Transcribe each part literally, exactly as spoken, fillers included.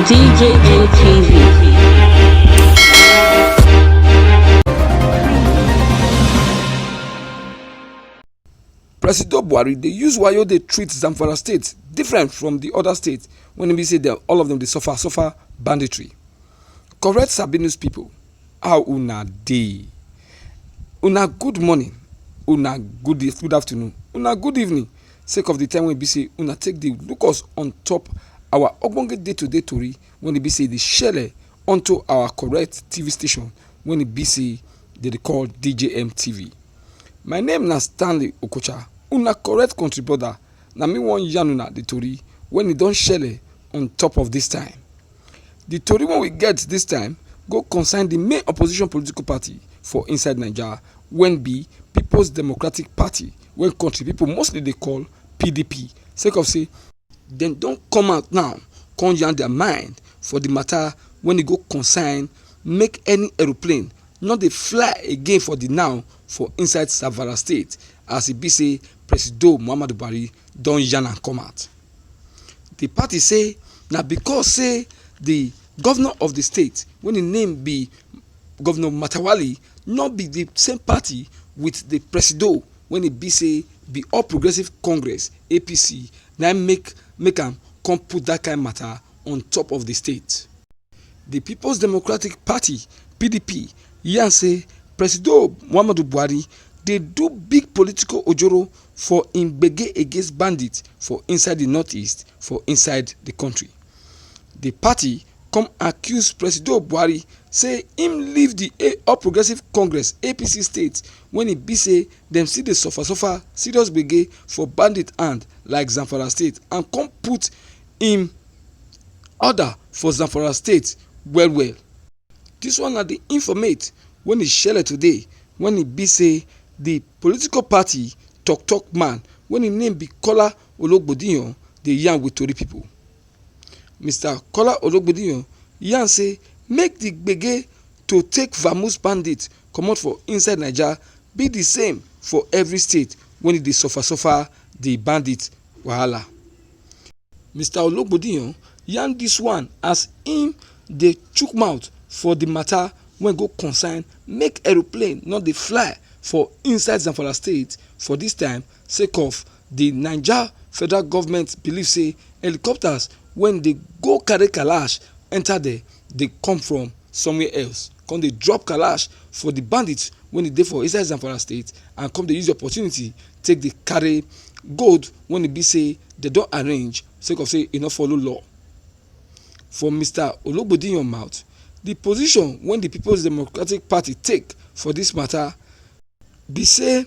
D J M T V. Presido Buhari dey use wayo dey treat Zamfara state different from the other states when e be say dem, all of them dey suffer suffer banditry. Correct sabi news people, how una dey? Una good morning, una good e- good afternoon, una good evening, sake of the time wey be say una take dey look us on top our ogbonge day to day tori when e be say e dey shele onto our correct T V station when e be say dem dey call D J M T V. My name na Stanley Okocha, una correct country brother. Na me wan yarn una the tori when e don shele on top of this time. The tori wey we get this time go concern the main opposition political party for inside Naija, wey be People's Democratic Party, wey country people mostly dey call P D P, sake of say dem don come out now come yarn their mind for the matter when e go concern make any aeroplane no dey fly again for the now for inside Zamfara state, as e be say Presido Muhammadu Buhari don yarn am come out. The party say na because say the governor of the state, when im name be Governor Matawali, no be the same party with the Presido when e be say be All Progressive Congress, A P C, na im make make am come put that kind matter on top of the state. The People's Democratic Party, P D P, yarn say Presido Muhammadu Buhari dey do big political ojoro for im gbege against bandits for inside the northeast, for inside the country. The party come accuse Presido Buhari say im leave the A- All Progressive Congress, A P C, state when e be say dem still dey suffer suffer serious gbege for bandit hand like Zamfara state, and come put im order for Zamfara state well well. This one na the informate when e shele today when e be say the political party talk talk man when im name be Kola Ologbodiyan dey yarn with tori people. Mister Kola Ologbodiyan yarn say make the gbege to take vamoose bandit comot for inside Naija be the same for every state when e dey suffer suffer the bandit wahala. Mister Ologbodiyan yarn this one as im dey chook mouth for the matter wey go concern make aeroplane no dey fly for inside Zamfara state for this time, sake of the Naija federal government believe say helicopters wey dey go carry kalash enter there dey come from somewhere else, come dey drop kalash for the bandits wey dey for inside Zamfara state, and come dey use the opportunity take dey carry gold wey e be say dem don arrange sake of say e no follow law. For Mister Ologbodiyan mouth, the position wey the People's Democratic Party take for this matter be say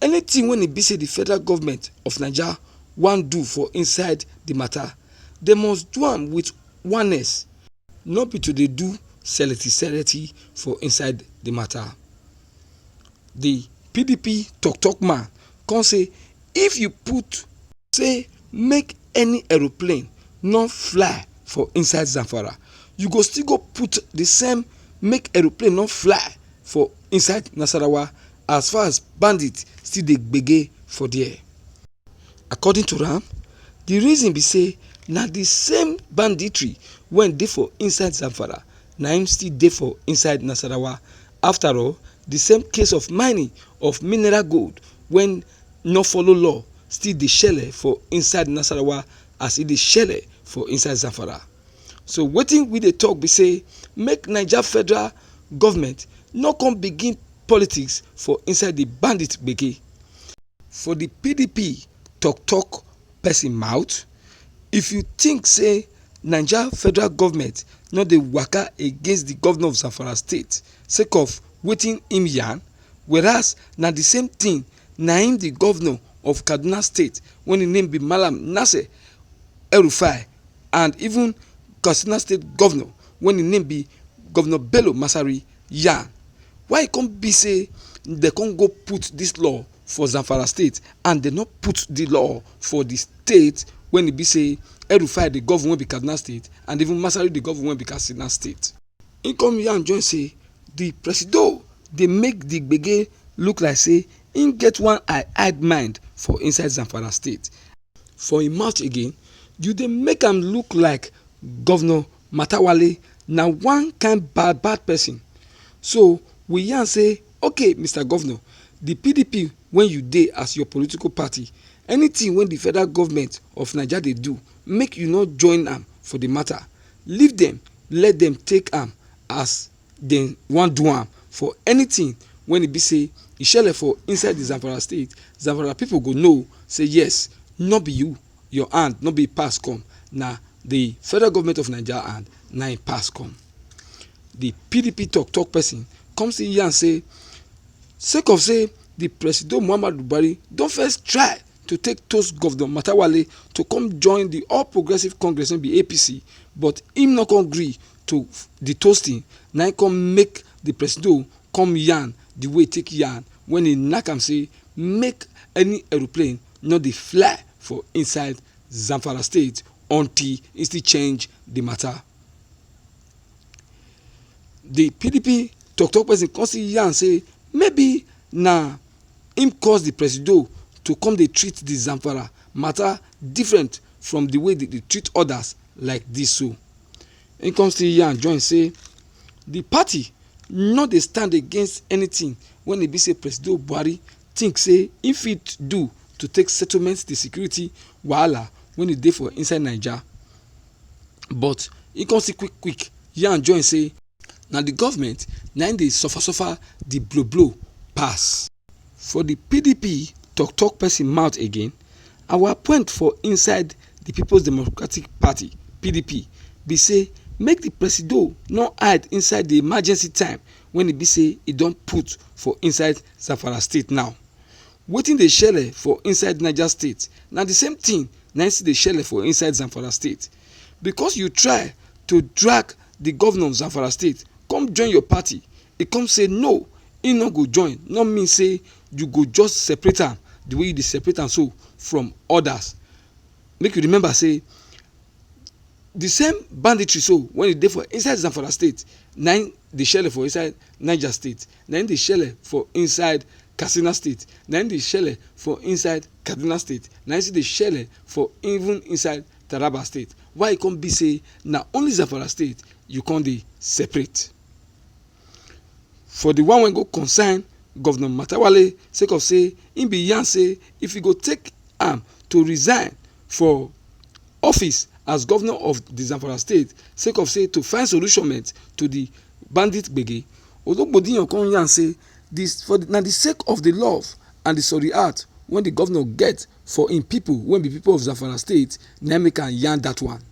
anything wey e be say the federal government of Naija wan do for inside the matter, dem must do am with oneness, no be to dey do seleti seleti for inside the matter. The P D P talk talk man come say if you put say make any aeroplane no fly for inside Zamfara, you go still go put the same make aeroplane no fly for inside Nasarawa, as far as bandits still dey gbege for there. According to am, the reason be say na the same banditry wey dey for inside Zamfara na im still dey for inside Nasarawa. After all, the same case of mining of mineral gold wey no follow law still dey shele for inside Nasarawa as e dey shele for inside Zamfara. So wetin we dey talk be say make Naija federal government no come begin politics for inside the bandit gbege. For the P D P talk talk person mouth, if you think say Naija federal government no dey waka against the governor of Zamfara state sake of wetin im yarn, whereas na the same thing na im the governor of Kaduna state wey im name be Malam Nasir El-Rufai and even Katsina state governor wey im name be Governor Bello Masari yarn. Why e come be say dem come go put this law for Zamfara state and dem no put the law for the state wey e be say El-Rufai dey govern wey be Kaduna state and even Masari dey govern wey be Katsina state? Im come yarn join say the Presido dey make the gbege look like say im get one eye hide mind for inside Zamfara state. For im mouth again, you dey make am look like Governor Matawale na one kind bad bad person. So we yarn say, okay, Mister Governor, the P D P, when you dey as your political party, anything when the federal government of Naija dey do, make you no join am for the matter. Leave them, let them take am as dem wan do am. For anything when e be say e shele for inside the Zamfara state, Zamfara people go know say yes, no be you, your hand no be pass come, na the federal government of Naija hand na im pass come. The P D P talk talk person come still yarn say, sake of say the Presido Muhammadu Buhari don first try to take toast Governor Matawale to come join the All Progressive Congress, no be A P C, but him no come gree to the toasting, na him come make the Presido come yarn the way take yarn when he knack am say make any aeroplane no dey fly for inside Zamfara state until he still change the matter. The P D P talk talk person come still yarn say maybe na him cause the Presido to come dey treat the Zamfara matter different from the way they dey treat others like this. So him come still yarn join say the party no dey stand against anything when e be say Presido Buhari think say he fit do to take settlement the security wahala when e dey for inside Naija. But he come still quick quick yarn join say na the government na im dey suffer suffer the blow blow pass. For the P D P talk talk person mouth again, our point for inside the People's Democratic Party, P D P, be say make the Presido no hide inside the emergency time when e be say e don put for inside Zamfara state now. Wetin dey shele for inside Niger state na the same thing na im still dey shele for inside Zamfara state. Because you try to drag the governor of Zamfara state come join your party, e come say no, e no go join, no mean say you go just separate am the way you dey separate am so from others. Make you remember say the same banditry so when e dey for inside Zamfara state na im dey shele for inside Niger state, na im dey shele for inside Katsina state, na im dey shele for inside Kaduna state, na im still dey shele for even inside Taraba state. Why e come be say na only Zamfara state you come dey separate? For the one wey go concern Governor Matawale, sake of say im be yarn say if e go take am to resign for office as governor of the Zamfara state, sake of say to find solution to the bandit gbege, Ologbodiyan come yarn say this for the, na the sake of the love and the sorry heart when the governor get for im people wey be people of Zamfara state na im make am yarn that one.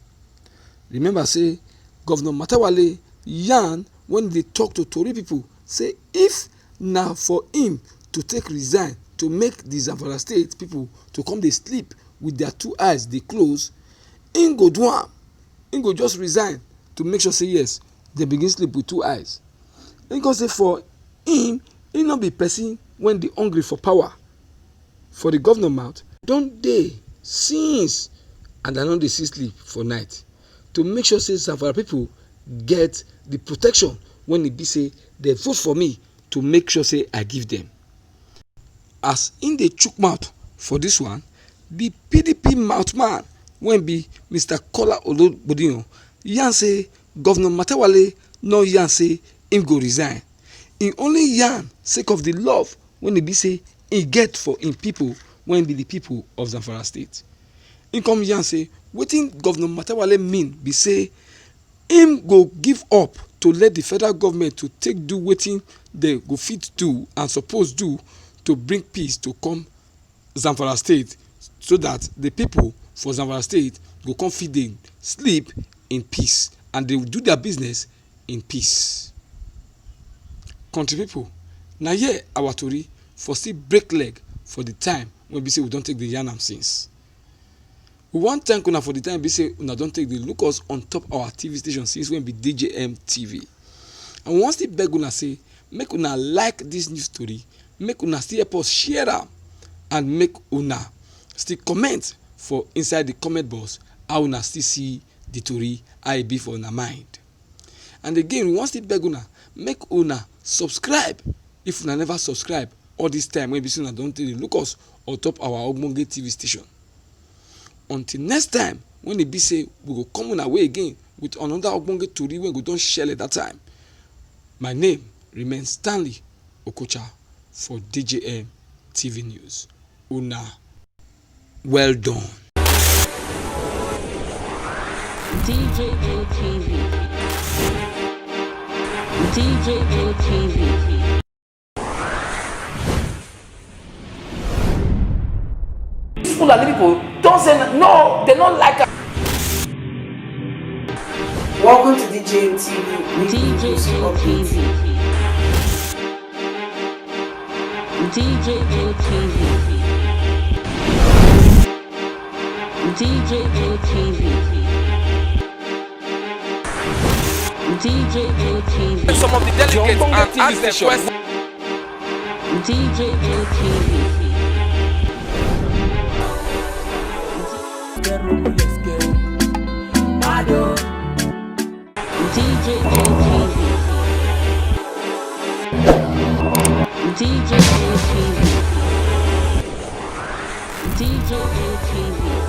Remember say Governor Matawale yarn when e dey talk to tori people say if na for him to take resign to make the Zamfara state people to come dey sleep with their two eyes dey close, him go do am. Him go just resign to make sure say yes, they begin sleep with two eyes. Him go say for him, he no be person wey dey hungry for power. For the governor mouth, don dey since and I no dey see sleep for night to make sure say Zamfara people get the protection wey e be say they vote for me to make sure say I give them. As im dey chook mouth for this one, the P D P mouth man wey be Mister Kola Ologbodiyan yarn say Governor Matawale no yarn say im go resign. Im only yarn sake of the love wey e be say im get for im people wey be the people of Zamfara state. Im come yarn say wetin Governor Matawale mean be say im go give up to let the federal government to take do wetin they go fit do and suppose do to bring peace to come Zamfara state so that the people for Zamfara state go come fit dey sleep in peace and they do their business in peace. Country people, na here our tori for still break leg for the time wey be say we don take dey yarn am since. We wan thank una for the time be say una don take dey look us on top our T V station since wey be D J M T V. And we wan still beg una say make una like this news story, make una still help us share am, and make una still comment for inside the comment box how una still see the tori, how e be for una mind. And again, we wan still beg una make una subscribe if una never subscribe all this time wey be say una don take dey look us on top our ogbonge T V station. Until next time, when e be say we go come una way again with another ogbonge tori wey go don shele that time. My name remains Stanley Okocha for D J M T V News. Una well done. D J M T V. D J M T V. These Fulani people don't say no, they don't like us. Welcome to D J M T V. D J M T V. D J M T V. D J M T V. D J M T V. Some of the delegates and ask them questions. D J M T V. D J M T V. D J M T V. D J M T V.